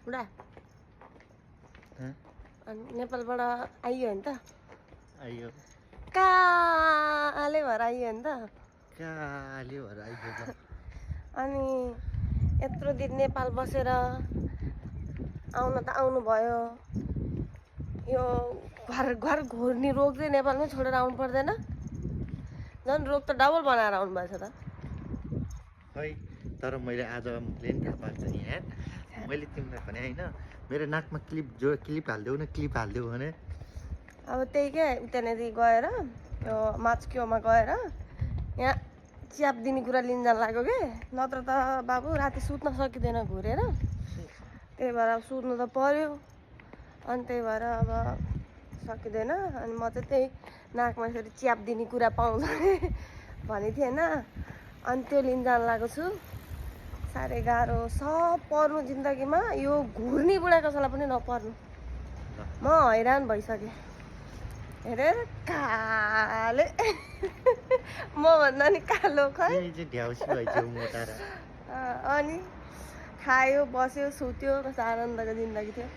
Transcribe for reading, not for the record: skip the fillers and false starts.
बुढा हँ? अनि नेपालबाट आइयो नि त आइयो काले भएर आइयो नि त काले भएर आइयो ल अनि यत्रो दिन नेपाल बसेर आउन त आउनुभयो यो घर घर घोर्ने रोग चाहिँ नेपालमै छोडेर आउनु पर्दैन झन् रोग त डबल बनाएर आउनु भएको छ त खै तर मैले आज मैले नि थाहा पाएको छु नि यार मैले तिमीलाई भने होइन मेरो नाकमा क्लिप हालिदेऊ न क्लिप हालिदेऊ भने अब त्यही क्या त्यहाँनिर गएर यो माचक्योमा गएर यहाँ च्याप दिने कुरा लिन जान लाग्यो कि नत्र त बाबु राति सुत्न सकिँदैन घुरेर त्यही भएर अब सुत्नु त पर्यो अनि त्यही भएर अब सकिँदैन अनि म चाहिँ त्यही नाकमा यसरी च्याप दिने कुरा पाउँछ भनेको थिएँ होइन अनि त्यो लिन जान लागेको छु साह्रै गाह्रो सब पर्नु जिन्दगीमा यो घुर्ने बुढा कसैलाई पनि नपर्नु म हैरान भइसकेँ हेरेर काले म भन्दा नि कालो खै ढ्याउसी भइसक्यो मोटा र अनि खायो बस्यो सुत्यो कस्तो आनन्दको जिन्दगी थियो